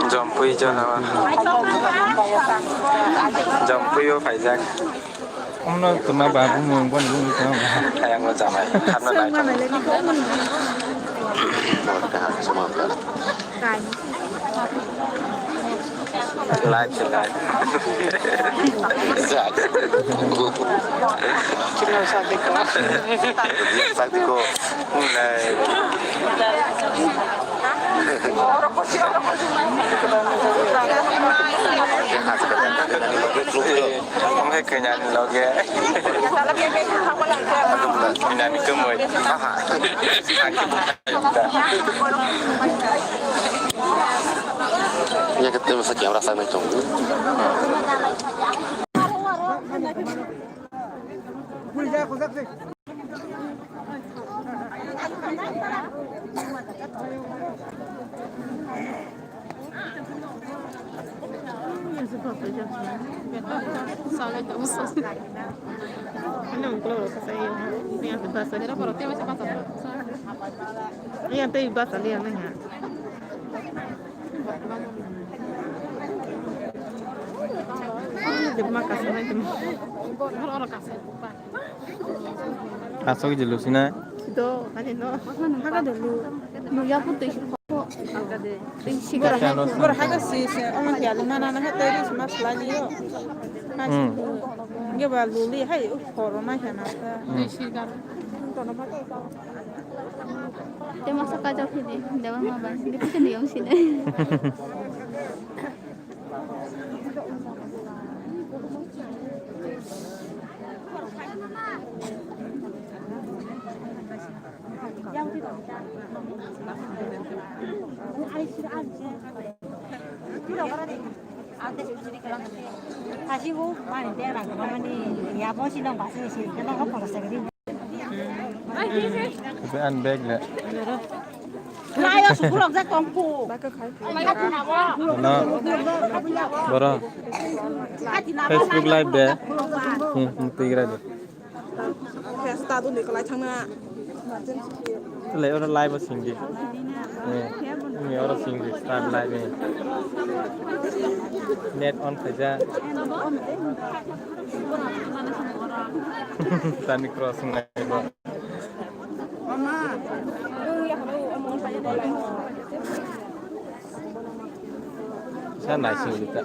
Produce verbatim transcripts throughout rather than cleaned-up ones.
Jompui jora o. Jompui o phaijak. Omno tuma ba bumung boni bumung tuma ba. Ayang lo jamai. Hapna nai tong. Live se live. Sakti ko. Sakti ko. Mulai. Omo hai kanya ni loge. Kanya ni kemoi. Iya, kita masa camera sana itu. Iya, tei basa liya nang ya. Asok je lusina. Do, ani do. Haga do lu. Lu ya putui. Alga de. Bor haga si si. Ama ya lu mana na ha teri mas la liyo. Hmm. Ge ba lu li hai u khoro na ya na ta. Hmm. Te masa kajak hidi. Dewa ma ba. Di kuchen di yong sine. Kasi ko mani tera ko mani ya bo si nang basi si kana ko polo sa gidi. Kaisa ani bag le. Layo sukurok jak tongku. Ano, boro. Facebook live de. Hmm, hmm, tigra de. Tei oro live o singdi. Eh, ni oro singdi, start live ni. Net on khaijak. Tani cross wngnai bo. Sa naising jita.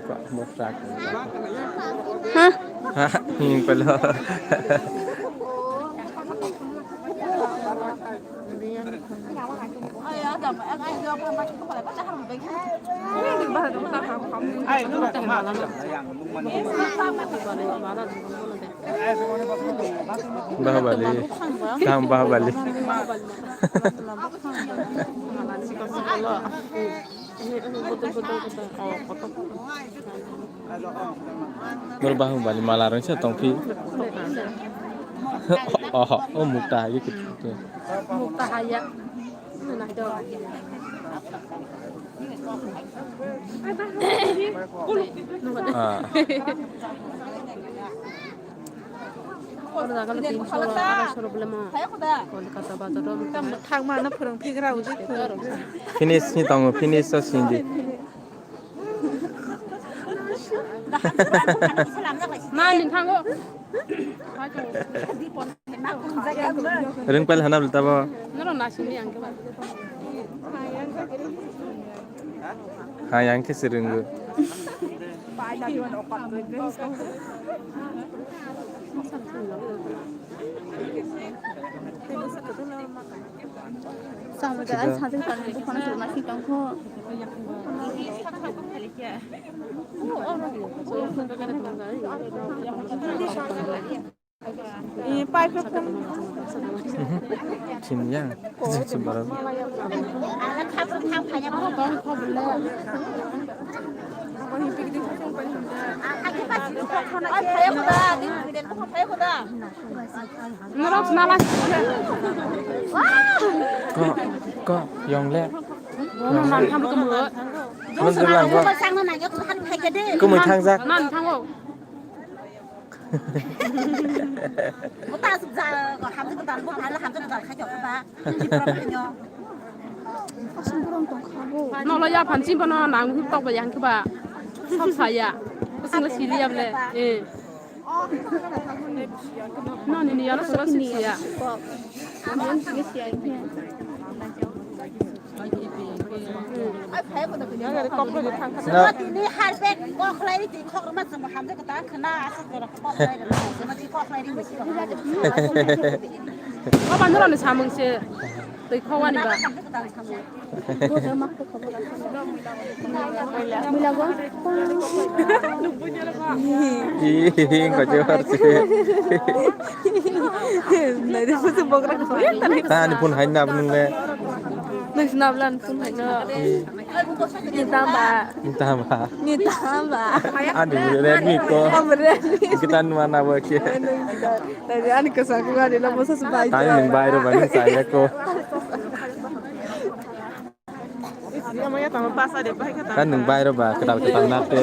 Pak mufrak. Hah? Hah, hmm, pala. Bahubali. Kang Bahubali. Boro Bahubali mala rwngsa tongphi. Oho, o mukta hai khe. Mukta hai ya. Ah. Oro jaga le tinso, arai soro bole ma. Kolkata bazar o. Tam thang ma na phwrwng phigra uji phwrwng. Finish ni tongo, finish o sindi. Ma ni thango. Ring pel hana belta bo. Noro na sindi ang ke ba. Ha, yang khe se rwngo. Samudra, ai, sajeng sajeng buphano chukna si tongkho. Chini yang, chini bara. Ko, ko, yong le. Bono nan tham kamo. Bono lang bo. Kumui thangjak. Nan thango. Nolo ya phan chimbo no nang tok ba yang khe ba. Sab saya. Sing sili ya ble. Eh. No, ni ni ya no sura sik siya. Tini harbek kokhlai ri twi khok rwma chwng hamjak ta khna asa jora kokhlai ri kokhlai ri. Baba nurani samung se twi khowani ba. Ih, kocok harus. Nai, dia pun sebok rak. Tani phone hai na abang le. Nai, sini abang phone hai na. Ni tamba. Ni tamba. Ni tamba. Ani Redmi ko. Redmi. Kita nua na bo ke. Tadi ani kesak gua di lama sesuai. Tani neng bayar bani saya ko. Kan nung bai rw ba kwtal kwtal na te.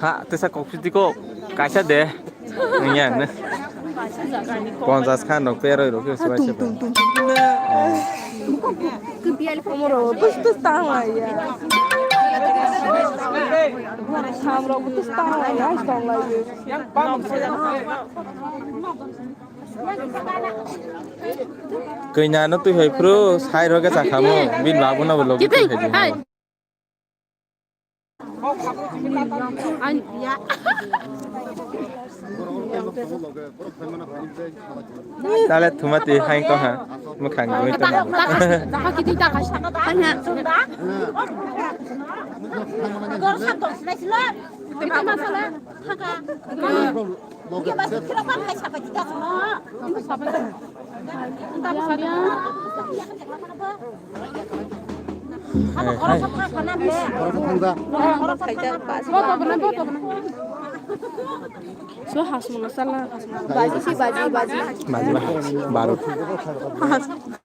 Ha, tesa kok piti kok kaisa de. Nungya ne. Ponchas khan rok peroi rok ke suai se. Tum, tum, tum, tum. Amoro, tus, tus tang lai ya. Samrok tus tang lai ya, tang lai ya. Kanya no twi hai phru, sai rok ke chakhamu, bin babu no bo logi twi hai di. Tale thuma twi hai ko ha, mukhang gwi to na. So hasmula sala baji si baji baji. Baji ba. Baro. Hasmula.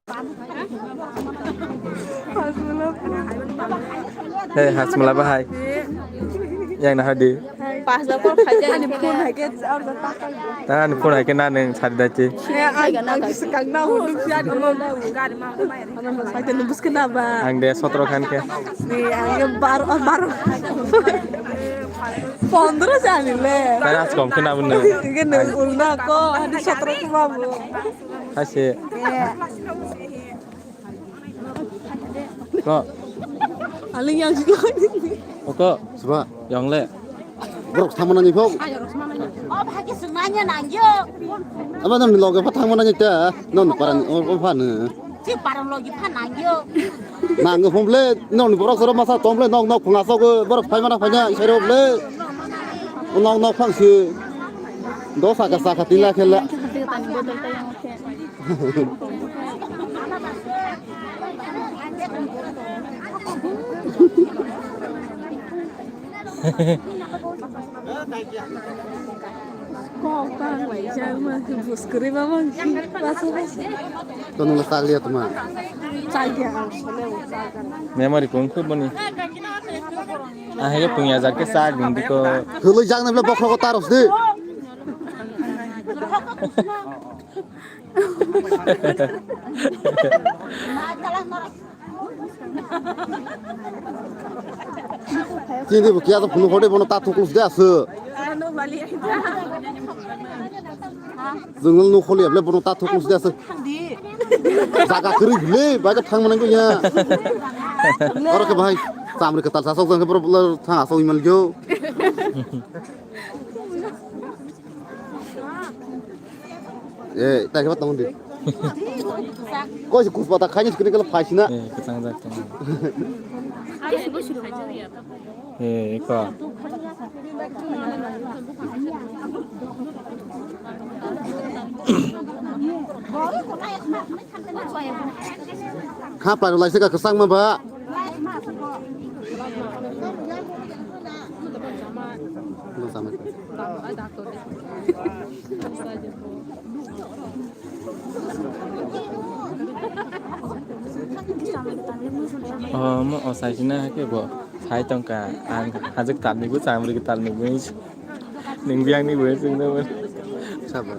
Hey, hasmula bahai. Yang na hadi. Pas da kor khaja. Ani phone hai ke ar da ta. Ta ani phone hai ke na neng sari da chi. Ani phone hai ke na neng sari da chi. Ang de sotro khan ke. Ni ang ye baro, baro. Pondro jani le. Tara kom khe na bune. Ke neng ulna ko ani sotro ko babu. Ase. Ko. Aling yang sih. Oko. Suba. Yang le. Borok sama nani phok. O bhagi sumanya nangyo. Aba nam loge pa thang mana nyita. Non paran o o phan. Si paran logi phan nangyo. Nang phom le non borok soro masa tom le nok nok phunga sok borok phai mana phanya isero le. Nok nok phang si. Dosa ka saka tila khela. Kok tang lai jang ma bus kri ma mang ki basa basa. Kono la tagli atma. Chai dia ang sole o chai dia. Memory kung khu boni. Ah, hege pung ya jar ke sa gung di ko. Hului jang na bla bokhro ko taros di. Chini bo kiya to phunu khode bono ta thuklus de asu. Jungul nu kholi able bono ta thuklus de asu. Jaga kri bile baga thang manang ko ya. Oro ke bhai samri ke tal sasok jang ke bro thang asok imal jo. Eh, tai khe tong di. Koi se kuspa ta khaini skini kala phaisina. Eh, kwchang jak tong. Eh, eko. Kha pai lai se ka kwchang ma ba. Mo samai. Omo osaisina khe bo sai tongkha, ang hajik talni bo chamri talni bo. Nwng biyangni bo singna bo. Sabo.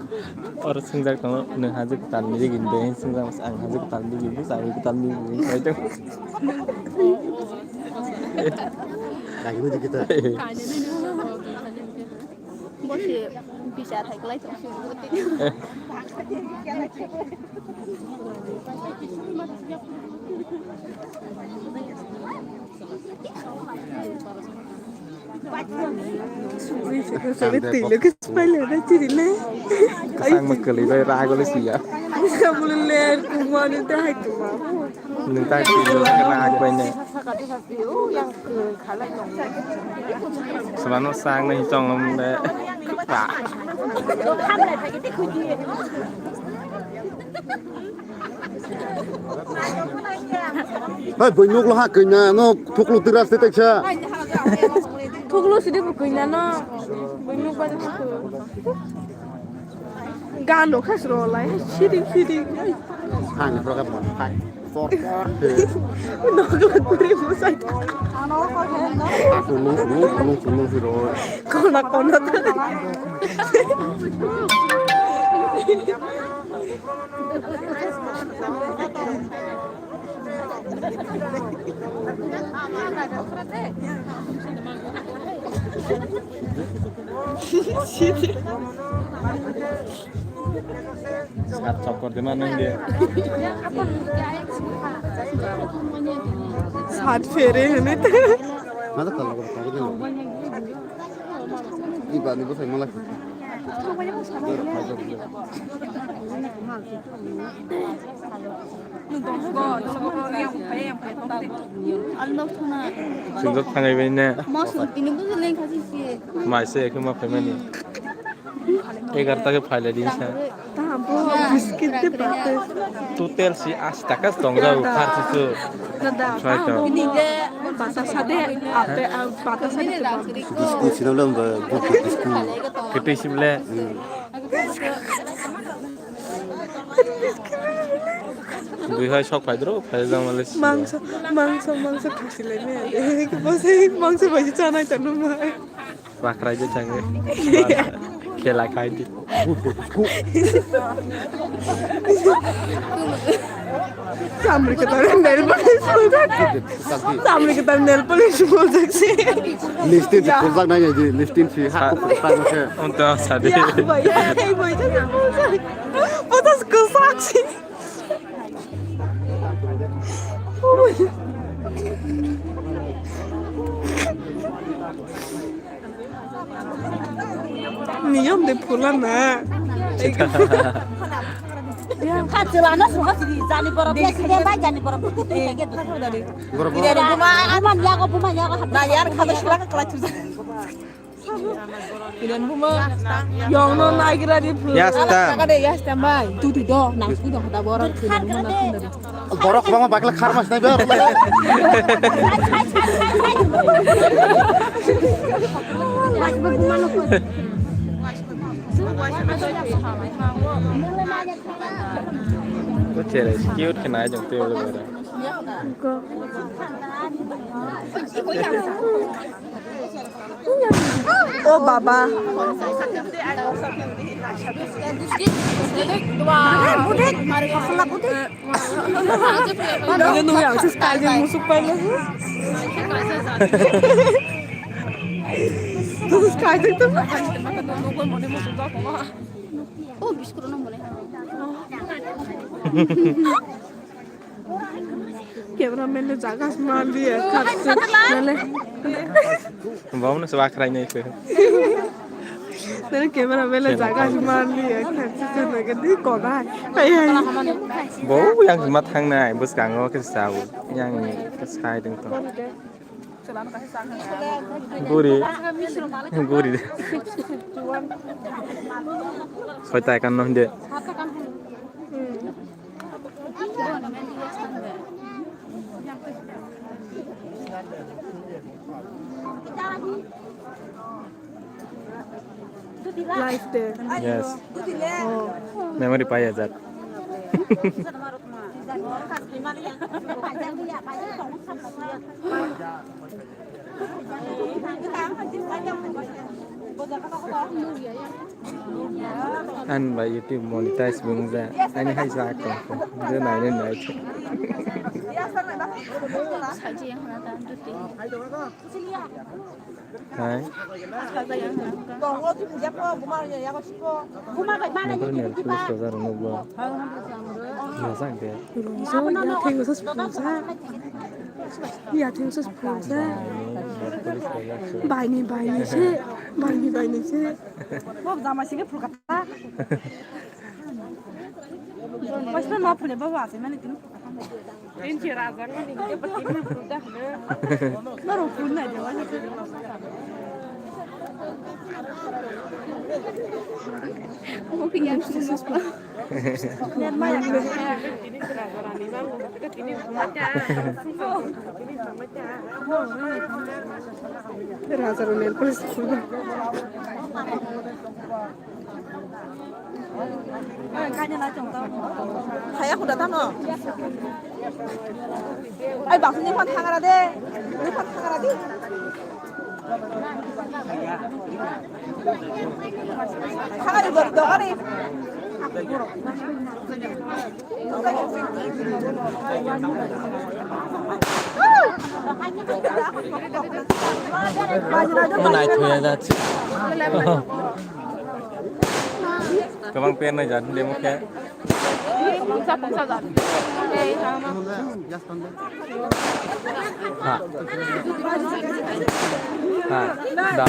Oro singjak tongo, nwng hajik talni bo singjak, ang hajik talni bo chamri talni bo sai tong. Lagi bo dikita. Bo se bisa thai klai tong. Twi lo khe spy le da chiri le. Kwchangma kwlwi bai rago le siya. Samul le kumani da hai kuma. Nwng ta twi lo khe rak bai ne. Swbano sang nai chong lam de. Ba. Hai, buinuk lo ha kanya no thuklu tira se teksa. Thuklu sidi bu kanya no. Buinuk ba thuklu. Gan rok khas ro lai, sidi sidi. Hai, ni program mo. Hai. Por por. Nokla kuri mo sai. Aku lu lu lu lu lu. Kona kona. Sat chokor de mano de. Sat fere hene te. Mata kalo ko ko. Iba ni bo sai malak. Singjak thangai bai ne. Mai se ekhe ma phaimani. Egarta khe phailai din sa. Total si asi taka tongjak u kharchi su. Sai to. Bata sade, ape, bata sade. Biskut sinam lam ba, biskut. Ketui sible. Bui hai sok phai dro, phai jang male si. Mangso, mangso, mangso khasi lai me. Bose mangso bai chanai tanu mai. Bakrai je change. Khela khai di. Samri kita nail polish. Samri kita nail polish mo jaksi. Lipstick de pulak nai di, lipstick si hak ko pulak mo se. Unta sadi. Ya, boy, ya, hey, boy, jadi pulak. Putus kusak sih. Niyom de pula na. Kha chwla no sungha sidi jani borok ya sidi bai jani borok. Borok. Buma, aman yago, buma yago. Na yar kha da sila ka kala chuja. Yong no nagira di pula. Yasta. Kaka de yasta mai. Tu tu do, nang tu do kata borok. Borok bang bakla kharmas nai ber. Ko chere cute khe nai jong te ule bara. O baba. Budik, budik, mari kosla budik. Ano nung yang sis kaijeng musuk pai lo. Sis kaijeng tu. Oh, biskut no mole. Cameraman le jaga sma liya khat se nale. Bawno se wakhrai nai se. Nale cameraman le jaga sma liya khat se nale di koda. Ai ai. Bo yang ma thangnai bwskango khe sao. Yang sai ding to. Guri. Guri. Soi tai kan no hinde. Life there. Yes. Oh. Memory pai ajak. Ani bai YouTube monetize bo wngjak, ani hai jak tong kho, je nainai nai khe. Hai. Nokni police bazar nukgo. Majak de. Rungso, yatheng usa sphursa. Yatheng usa sphursa. Baini, baini se, baini, baini se. Bob jama sini phurkha. Boisno ma phule bobo ase mani tini. Inchi raja ngani ke pati na phurda hana. Naro phurna de wani. Mo piyan phurna. Raja ro nail polish phurda. Haya kuda tamo. Ai, bangsa ni phan thangra de. Ni phan thangra de. Thangari bor dogari. Mana itu ya, that's Kwbang pernai jat demo khe. Pungsa, pungsa jat. Ha. Ha. Da.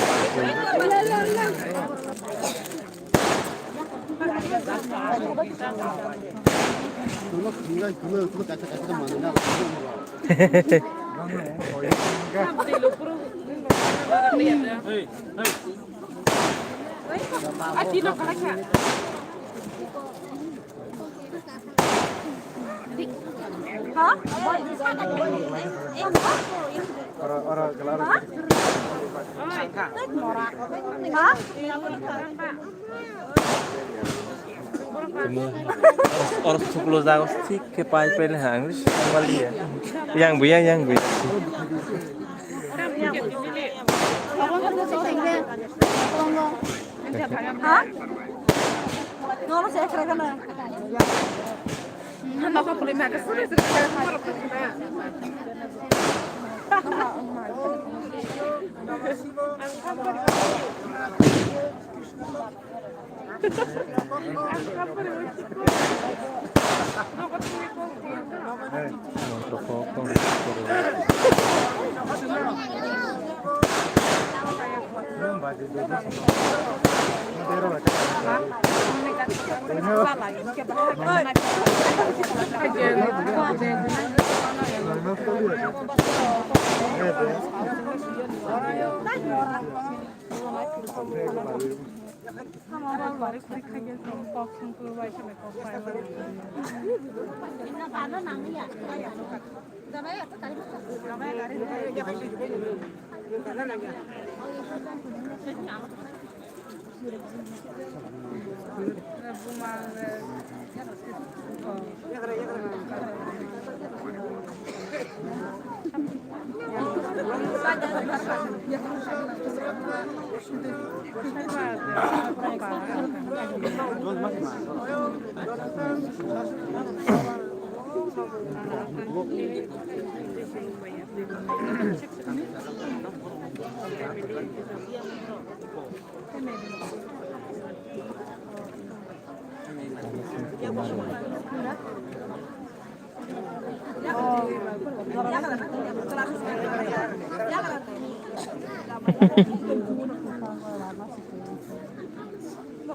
Oro thuklo jago sik khe pai pai le hang mali ya. Yang bu yang, yang bu. Ha? Nono se ekra kana. Nono ko puli ma ka suri suri ka.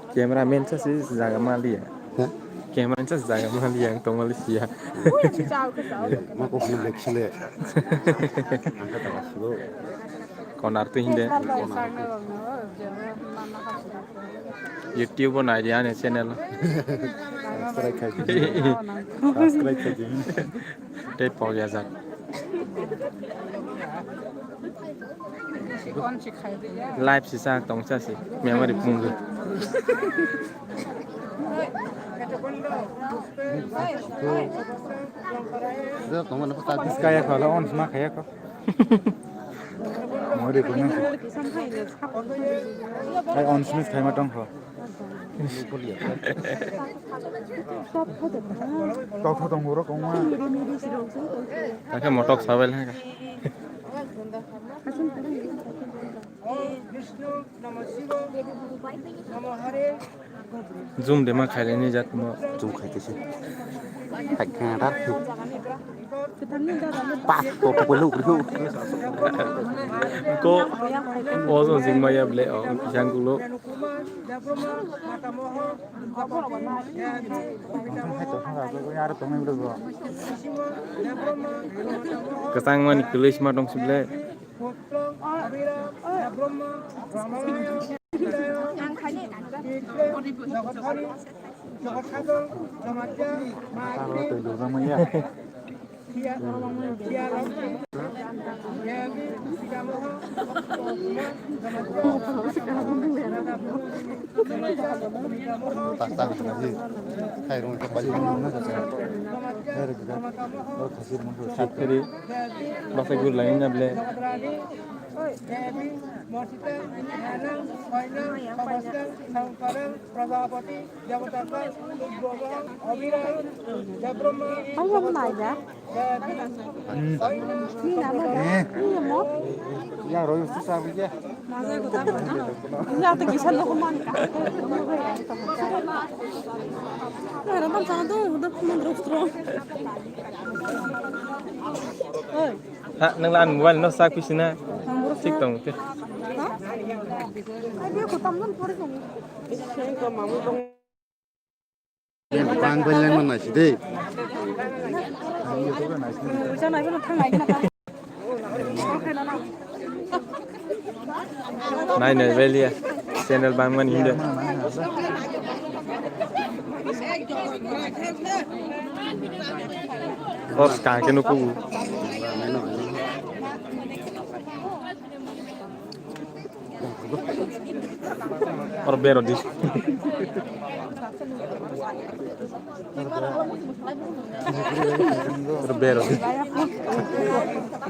Camera man sa si jaga maliya. Ha? Camera man sa si jaga maliya, ang tong mali siya. Ma ko phone lek sile. Ang ka ta silo. Konar tu hinde. YouTube o nai di ani channel. Subscribe khai di. Subscribe khai di. Tei pok ya jak. Live si sa tong sa si. Memory pung. Kaya khala on sma kaya ko. Mori ko nang. Ai on sma khai ma tong ko. Tok tho tong ro ko ma. Takhe motok sabai lha. Jum de ma khailai ni jat mo. Jum khai khe se. Khai khe da. Pas to to lu lu. Ko o jong jing ma ya ble o yang gulo. Kwchang mani kwlwi sma tong si ble. Sakri, basa gurlai na ble. Ang mo nai ja. Ni na mo da. Ni mo. Ya roi usu sa ya. Ya to kisa lo man ka. Ora ban sa do do man rostro. Oi. Ha, nang lan mobile no sak pisina. Sik tong te. Ha? Ai be ko tam non pore ko. Sing ko mamu tong. Bang bang lang man nai si de. Nai nai belia. Channel bang man hinde. Os ka ke nuku. Or bero di. Or bero di.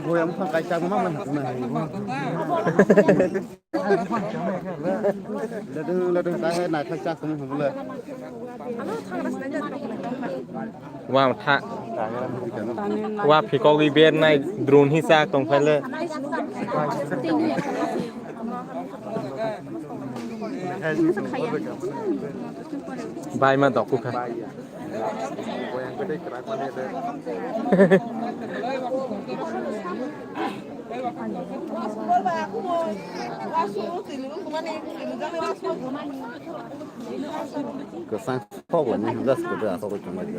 Goyam thang kai chang ma man hakuna hai. Ladung ladung ta hai na thak chak tum hubula. Wa tha. Wa phikogwi bernai drone hi sa tong phai le. Bai ma dok kha. Kwchang. Kok lani hwnda se kwbra aswk tongmani.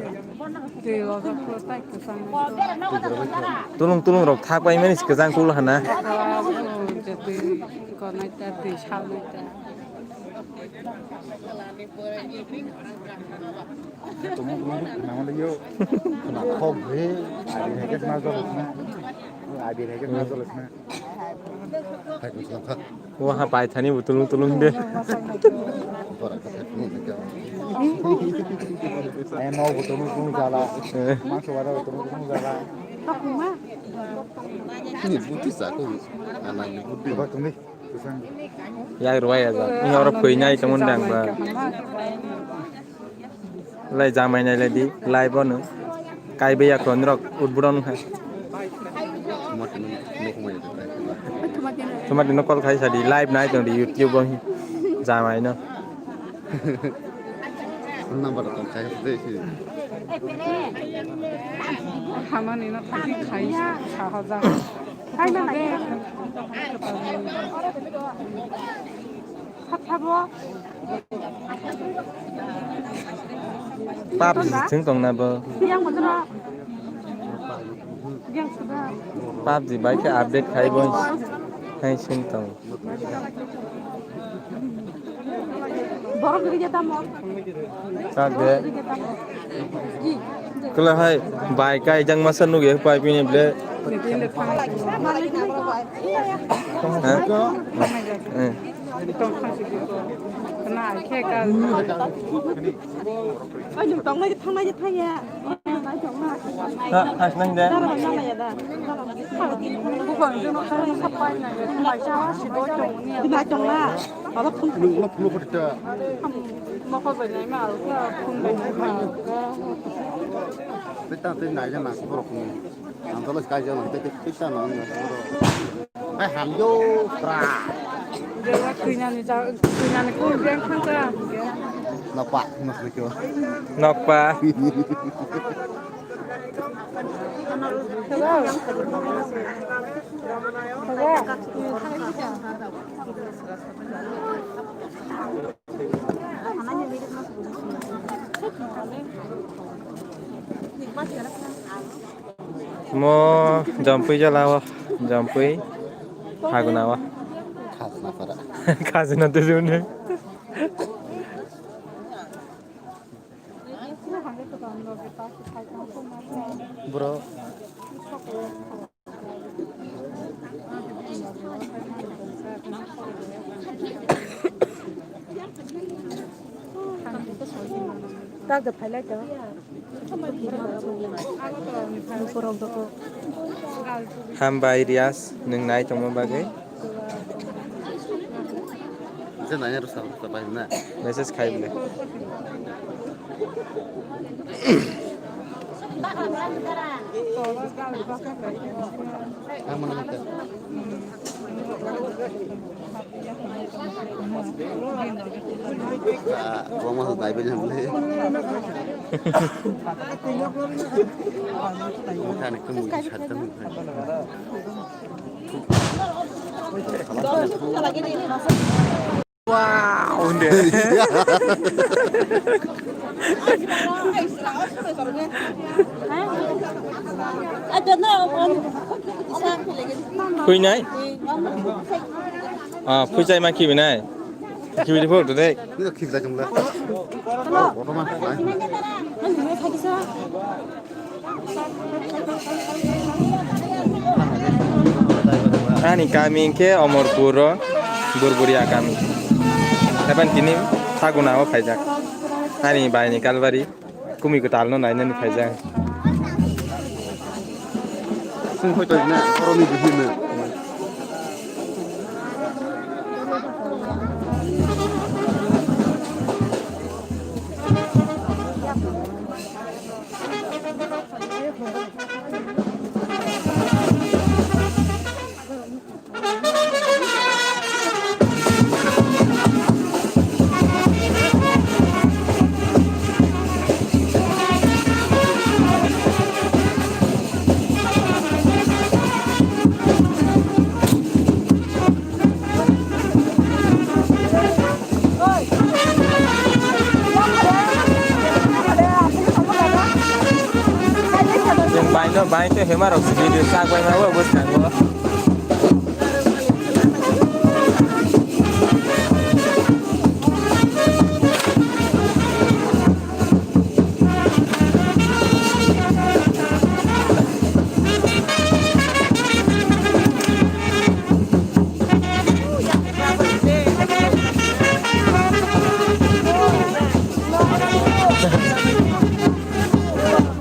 Tulung tulung rok thak bai mani kwchang kul hana. Kok bre, abi hai khe na jolo na. Abi hai khe na jolo na. Hai kwchang kha. Waha paithani bo tulung tulung de. Eh, mau bo tulung tulung jala. Eh. Mangso wada bo tulung tulung jala. Ini buti sako. Anak ini buti. Coba tunggu. Yak rwai aja. Ini orang khuinai temen dang ba. Lai jamai nai lai di, live o no. Kai be yakho norok utbudon kha. Thuma tino call khai sa di, live nai tong di YouTube o hi. Jamai no. Number tong khai sa di. Hamani no khai sa ha ja. Khai na lai. Khat thabo. Pap ji thung tong na bo. Yang mo jana. Yang sudah. Pap ji bai khe update khai bo. Hai sing tong. Borok gidi jata mo. Kak de. Kala hai bai kai jang masa nugi pai pini ble. Ha? Eh. Khe ka. Oi, nwng tongnai, thangnai, thangya. Ha, has nang de. Dara nang ya da. Bini tongna. Aba phun. Nwng ulo phun phun ta. Mokol bai nai ma, phun bai nai ma. Beta te nai ja ma borok ni. Ang tolo sky ja ma te te ta na. Ai, hamyo, pra. Dewa, tuinani ja, tuinani kung biang khang ka. Nokpa, nokpa kyo. Nokpa. Hello. Hello. Mo jampui jala o, jampui haguna o. Khajna para. Khajna tejuni. Bro. Hambai Rias, nwng nai tongma bagwi. Je nai aro sa, sa pai na. Message khai bole. Ang mana mata. Ah, gua mah dai beli beli. Gua kan itu mungkin satu. Wow, hunde. Khui nai? Ah, phuichai ma khibi nai. Khibi di phok dei. Ni khibi da jumla. Hello. Ani kami hwnkhe Omorpur o Burburia kami. Hapan tini Saguna o phaijak. Ani bai ni kalbari kumi kwtal no nainani phaijak. Sung hoi tong na, oro ni bihino. Chwng bai no, bai tei hema rok se video sak bai ma bo bwskango.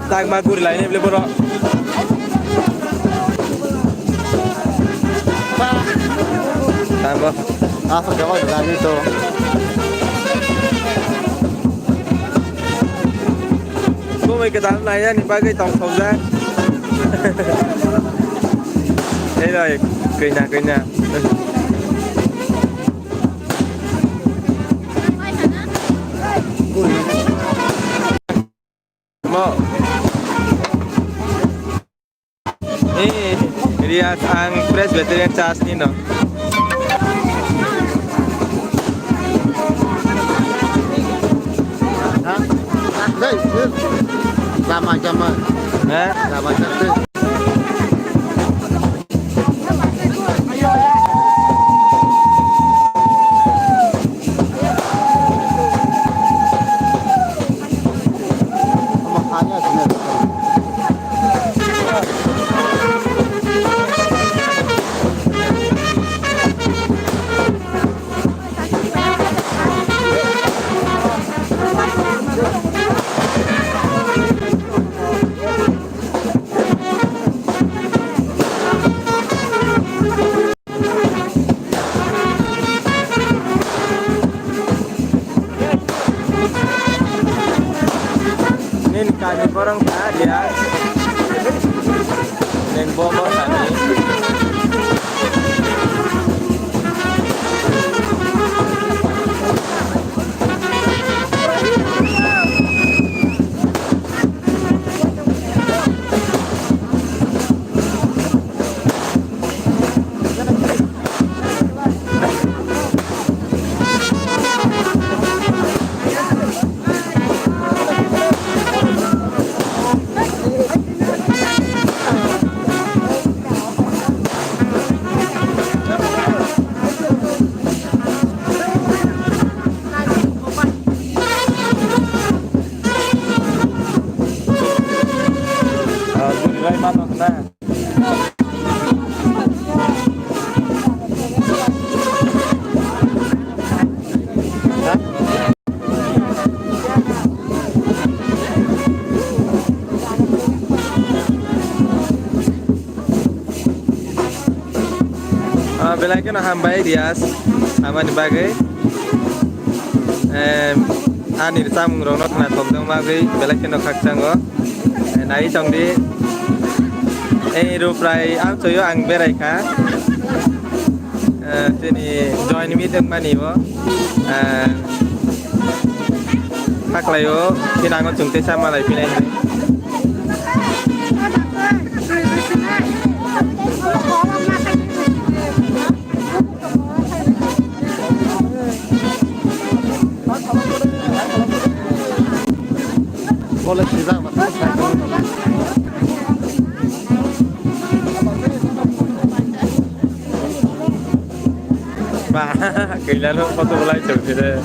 Tak ma guri lainai bole borok. Tamo. Asok gabang gani to. Bumui kwtal nainani bagwi tong sokjak. Ei roi, kanya, kanya. Mo. Eh, Rias, ang Presbyterian Church ni no. Ha? Dai, dai. Jama, jama. Ha? Jama, jama. Nini kani borok kha dia. Neng bo bo kani. Ah, duri rai mano na. Ah, belai kheno hambai Riyas, hamani bagwi. Em, ani chamung rokno khna thokjak bagwi belai kheno khakchango. Eh, nai tongdi. Eh, Ruprai amchoyo ang berai kha. Eh, chini join meet wngmani bo. Eh, haklaio, thinango chwng teisa malai phinai hinwi. Ba, kailaino photo bolai chwng side.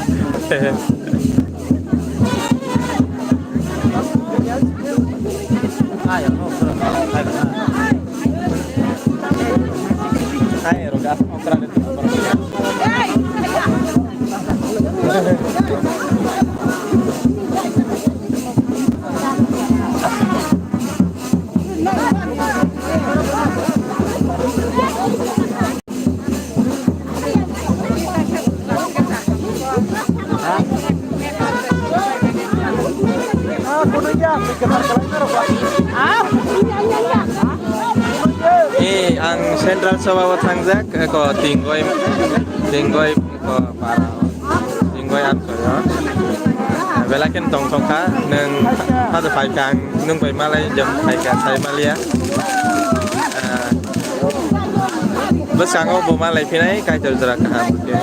Eh, ang Central Sabha o thangjak, eko tingoi, tingoi, eko para o, tingoi amsoi o. Belai khe tong tong kha, nwng hado phai kha, ang nwng bai malai jom phai kha, sai maliya. Ah, bwskango bo malai phinai, Kaitor jora kaham khe.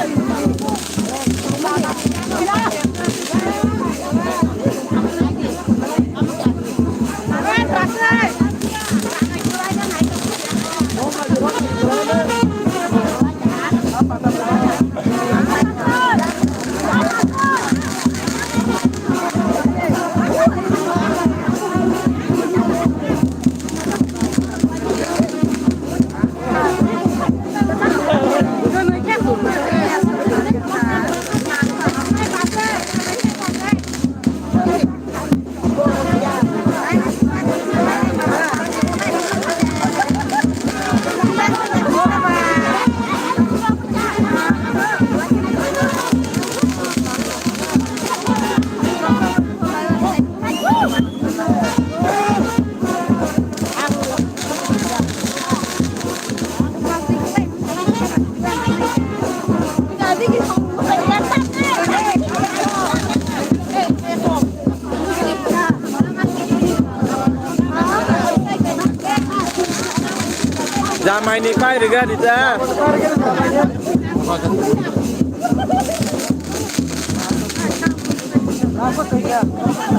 Jamai ni pai riga di ta.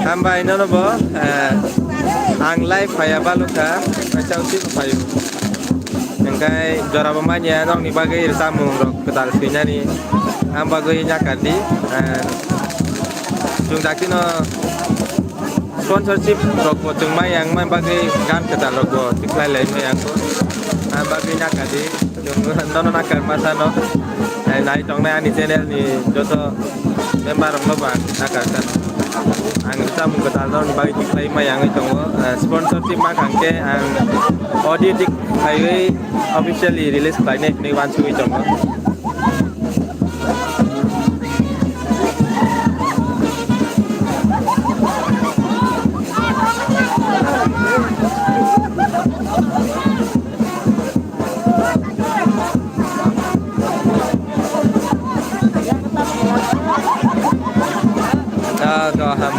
Hambai nono bo, eh, ang live phaiya balukha, kaisa usi phaio. Hingkai jorabo manya nokni bagwi samung rok kwtal swinani, ang bagwi nyakar di, eh, chwng dakti no sponsorship rok bo chwng maya wngmani bagwi gan kwtal rok bo tikhlai lai maya wngkho, ang bagwi nyakar di. Chwng nono nakar masa no, eh, nai tongnai ani channel ni joto member rok no ba nakar sa. Ang samung kwtal no bagwi tikhlai maya wngwi tongo. Eh, sponsorship ma khang khe ang audio tik khaiwi officially release khlainai hinwi wansugwi tongo.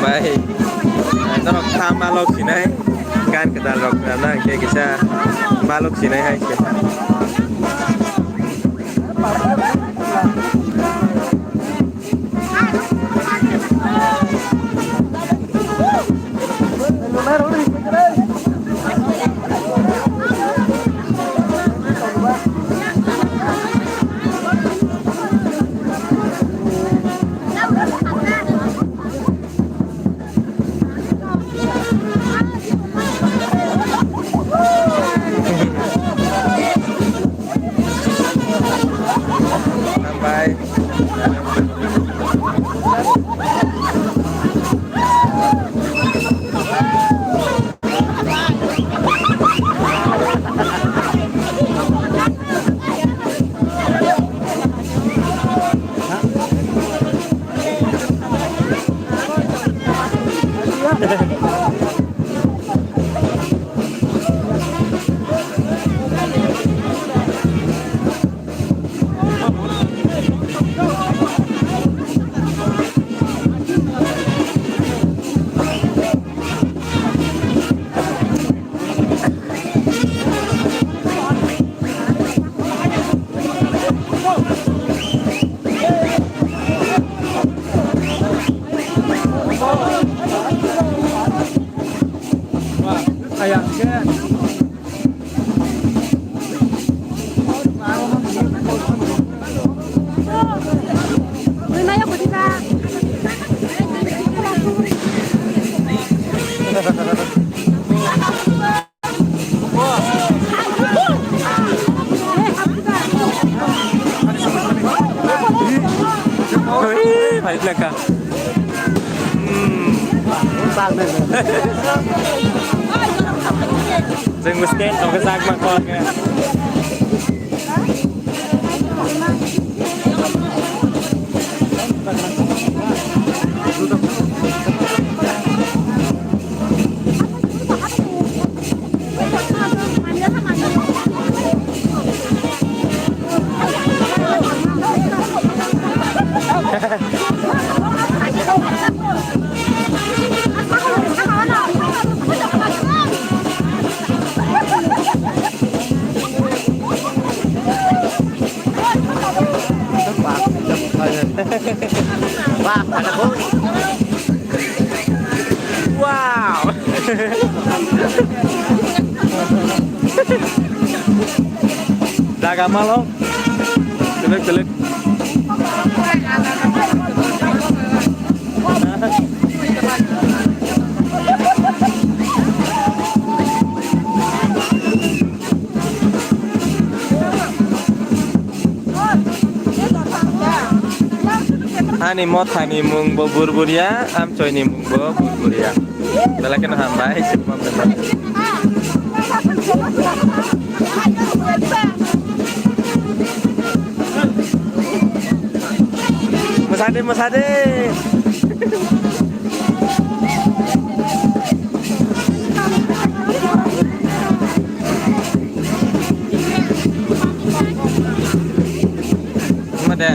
Bai, norok kha malok sinai, gan kwtal rok khna na, hingke kisa malok sinai hai se. Bye. Ui, balik lagi. Hmm. Jeng stand tong ke sak ma kol ke. Wow. Jaga malo. Telek, telek. Ani mothani mung bo Burburia, amchoini mung bo Burburia. Belai kheno hambai. Mwsadi, mwsadi. Made.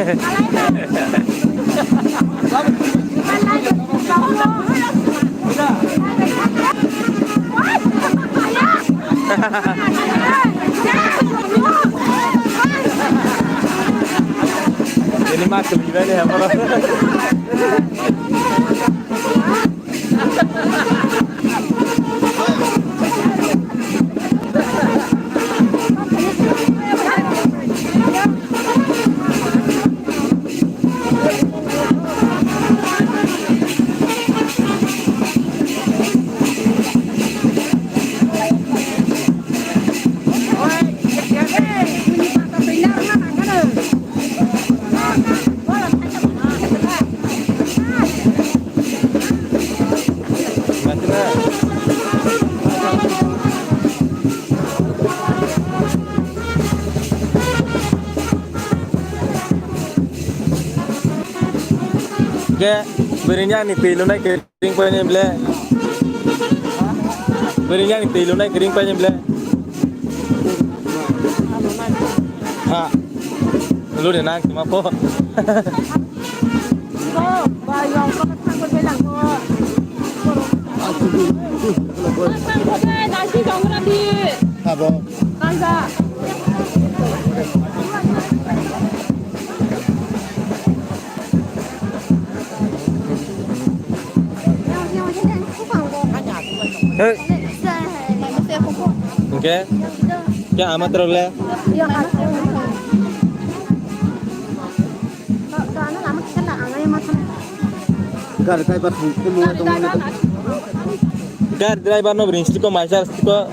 Ini mah keliran ya, bro. Ke, berinya ni twi lunai ke. Ring pai ni ble. Beri yang twi lunai ring pai ni ble. Ha. Lu de nang ma po. Abo. Hey. Oke. Kya amat role? Gari driver thung, thung, thung. Gari driver no bring stiko, maisar stiko.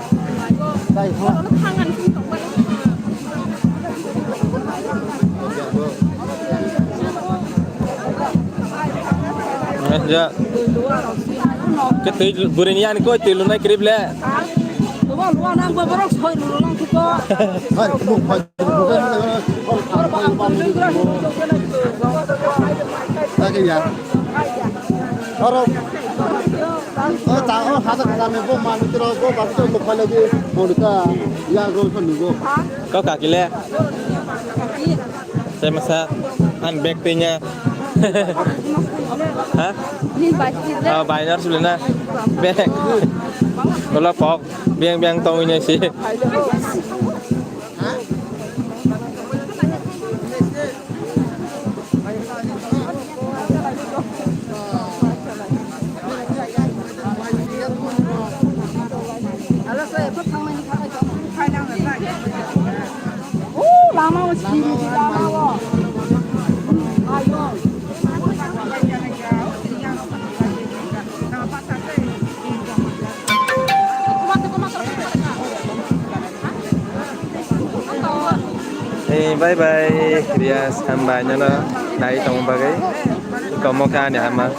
Ya. Ke twi bwrwi ni ani koi twi lunai krip le. Hai, bu, hai, bu, hai, hai, hai. Lagi ya. Oro. Oh, ta, oh, hada kata me bo manu tro bo ba to mo phale di mo ta ya ro so ni go. Kau kaki le. Saya masa an bag tinya. Hah? Oh, bayar sudah na. Bag. Kalau pok biang biang tong ini sih. Eh, bye bye, Rias, hambai nono nai tongma bagwi. Komo kha ani ama.